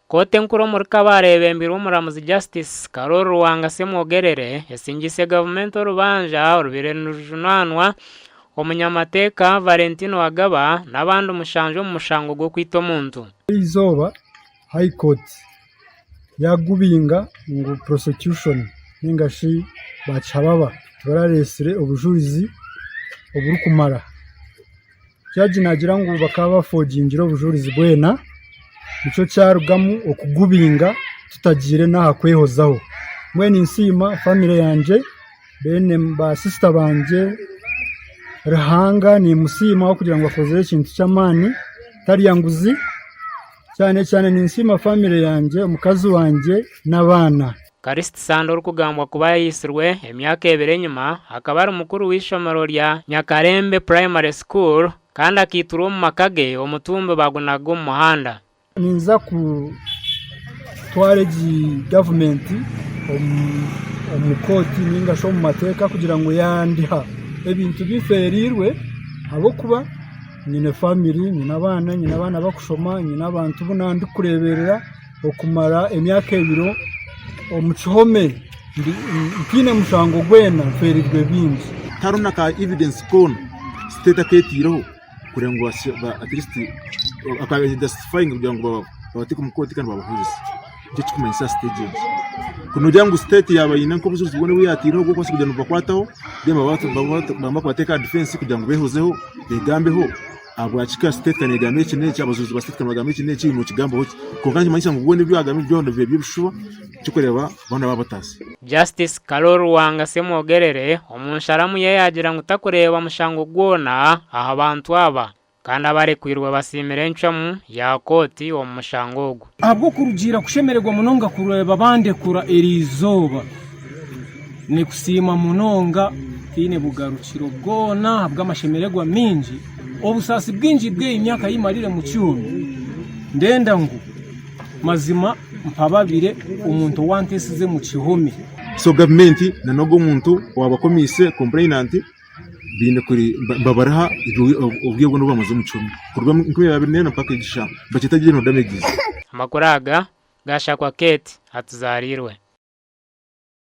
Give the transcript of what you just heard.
Kooti enkuru omuri Kabale eyebembeirwe omuramuzi Justice Carol Ruwanga Ssemwogerere esingiise gavumenti orubanja orubaire nirujunaanwa omunyamateeka Valentino Agaba n'abandi mushanju omu mushango gw'okwita omuntu. Eizooba High Court yagubinga ngu prosecution ninga shi bakihababa tibararetsire obujurizi oburikumara. Jaji naagira ngu bakaba bafoogingire obujurizi bwena, nikyo kyarugamu okugubinga tutagiire n'aha kwehozaho. Mbwenu ninsiima famire yangye, beene ba sisita bangye, Ruhanga nimusiima ahabw'okugira ngu akozire ekintu ky'amaani tarya nguzi, kyane kyane ninsiima famire yangye, omukazi wangye n'abaana. Kalisiti Sande orikugambwa kuba yaitsirwe emyaka ebiri enyima akaba ari mukuru w'eishomero rya Nyakarembe Primary School kandi akaitirwa omu maka ge omutumbi bagunaga omu muhanda. Ninza kutwara egi gavumenti omu kooti ninga shi omu mateeka kugira ngu yandiha ebintu bifeereirwe ahabw'okuba nyine famire, nyine abaana, nyine abaana bakushoma, nyine abantu abu ndikureeberera. Okumara emyaka ebiri omu kihome ntaine mushango gwena nfeereirwe bingi. Tihariho na ka evidence koona state aketiireho kureba ngu at least aka justifyinga kugira ngu babateeke omu kooti kandi babahurize. Nikyo kirikumanyisa stage egi. Ku noogira ngu state yaaba eine nk'obujurizi bwona obu yaataireho obw'okubaasa kugira ngu bubakwataho then baba kubateeka aha defense kugira ngu beehozeho beegambeho. Ahabwaki ka state ka negamba eki n'eki, abajuzi ba state ka nibagamba eki n'eki, iwe nokigambaho ki? Kwonka nikimanyisa ngu boona ebi bagambire byona biba eby'ebishuba, ekirikureeba boona baaba bataasa. Justice Carol Ruwanga Ssemwogerere omu nsharamu ye yaagira ngu takureeba mushango gwona aha bantu aba kandi abarekwirwe basiimire encwamu ya kooti omu mushango ogu. Ahabw'okurugiirira kushemererwa munonga kureeba bandekura eriizooba, nikusiima munonga tihaine bugarukiro bwona ahabw'amashemererwa maingi, obusaasi bwingi bw'egi myaka ei marire omu kihome, ndenda ngu mazima mpababire omuntu owanteisize omu kihome. So gavumenti na n'ogwo omuntu owabakomiise complainant baine nibabariha obwire bwona obu bamaze omu kihome kuruga omu 2024 mpaka egi shaaha nibakyeta general damages. Amakuru aga gaashakwa Kate Atuzaarirwe.